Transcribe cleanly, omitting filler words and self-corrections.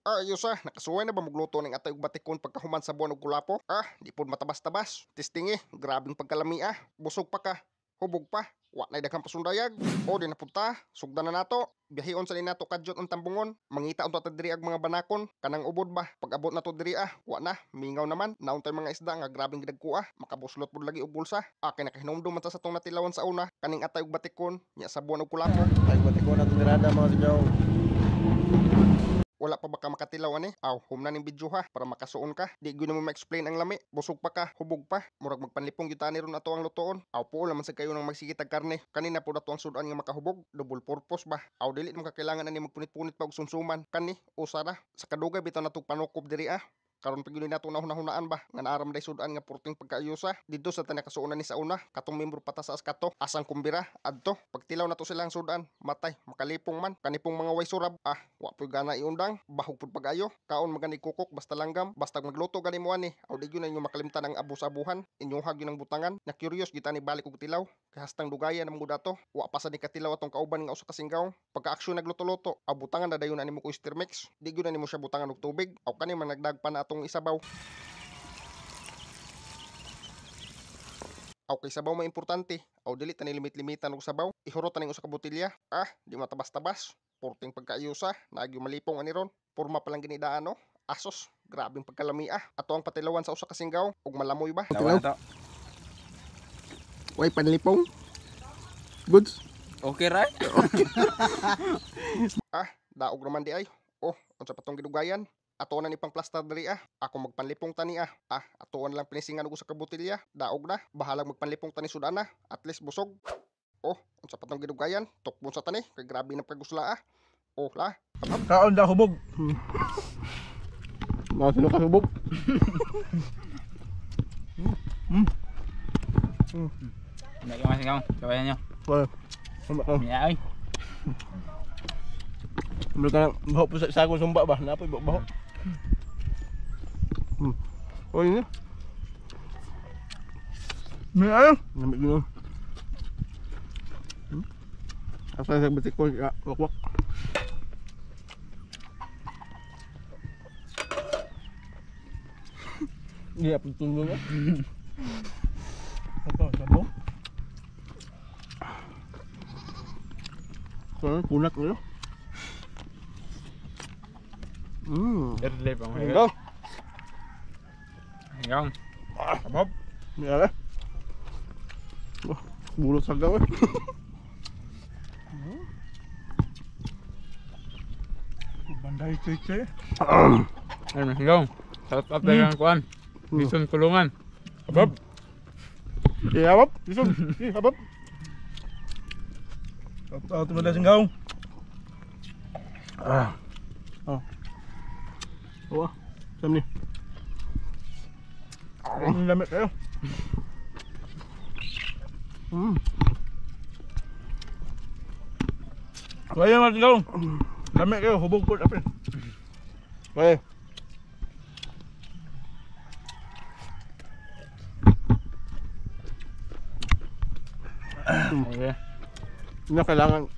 Ayos ah, nakasuway na ba magluto ng atay og batikon pagkahuman sa buwan og kulapo? Ah, di pod matabas-tabas. Testing eh, grabing pagkalami ah. Busog pa ka, hubog pa. Wa na'y daghang pasundayag. O di na punta, sugdan na nato. Biyahion sa ni nato kadyot ang tambungon. Mangita unta ta diri ag mga banakon. Kanang ubod ba? Pag abot nato diri ah, wa na, mingaw naman. Nauntay mga isda nga grabing gidagko ah. Makabuslot pud lagi og bulsa. Ah, kay nakahinumdum man ta sa tong natilawan sa una. Kaning atay og batikon, nya sa buwan og kulapo. Ay batikon na tirada mga singaw. Wala pa ba ka makatilaw ani? Aw, humna ning video ha para makasuon ka. Di gyud mo ma-explain ang lami. Busog pa ka, hubog pa. Murag magpanlipong gyud tani ron ato ang lutoon. Aw, puol naman sad kayo nang magsigitag karne. Kanina pud ato ang sudan nga makahubog. Double purpose ba? Aw, dili mo kakailangan ani magpunit-punit pa og sumsuman. Kani, usa ra. Sa kadugay bitaw natog panukob diri ah. Karon pa gyud nato nahunahunaan ba nga naaram day sudan nga porting pagkaayusa didto sa tanakasuonan ni sa una katong membro pa ta sa askato asang kumbira adto pagtilaw nato silang sudan matay makalipong man kanipong mga way surab ah wa poy gana iundang bahog pud pag-ayo kaon magani kukok basta langgam basta magluto gani mo ani aw di gyud na inyo makalimtan ang abus-abuhan inyong gyud ang butangan na curious gyud ani balik og tilaw kay hastang dugayan ang mga dato wa pa sa ni katilaw atong kauban nga usa ka singgaw pagka-aksyon nagluto-luto aw butangan na dayon ani mo oyster mix di gyud na nimo siya butangan og tubig aw kani man nagdagpa na atong isabaw. Aw kay sabaw may importante aw dili tani limit-limitan og sabaw ihurot taning usa ka botelya ah di matabas-tabas porting pagkaayusa naagyo malipong ani ron porma pa lang ginidaan no asos grabing pagkalami ah ato ang patilawan sa usa ka singgaw ug malamoy ba Tilaw. Way panlipong goods okay right. Ah daog raman di ay oh unsa pa tong gidugayan ato na ni pang plaster diri ah ako magpanlipong tani ah ah atoan lang pinisingan og usa ka botelya daog na bahalag magpanlipong tani sudan na at least busog oh unsa pa tong gidugayan tukbon sa tani kay grabe na pagusla ah oh la Kaon da hubog. Mga sino ka hubog? Hindi ka masingaw, sabayan nyo. Wala. Miya ay. Mula ka nang baho po sa sagong sumba ba? Napoy baho. Oh yun. May ayo. Namig yun. Asa sa batikon wakwak. Hindi pa tulong ah. Ito, sabo. Kaya punat ulo. Erle pa mo. Go. Hanggang. Kabab. Mira. Oh, bulot sa gawa. Banday chiche. Ay, hanggang. Sarap up ang kuan. Bison kulungan. Kabab. Yeah, abab. Bison. Eh, abab. Out mo na singgaw. Ah. Oh. Oh. Sam ni. Ang lamig kayo. Kaya man singgaw. Lamig kayo, hubog po apil. Okay. Okay. Hindi na kailangan.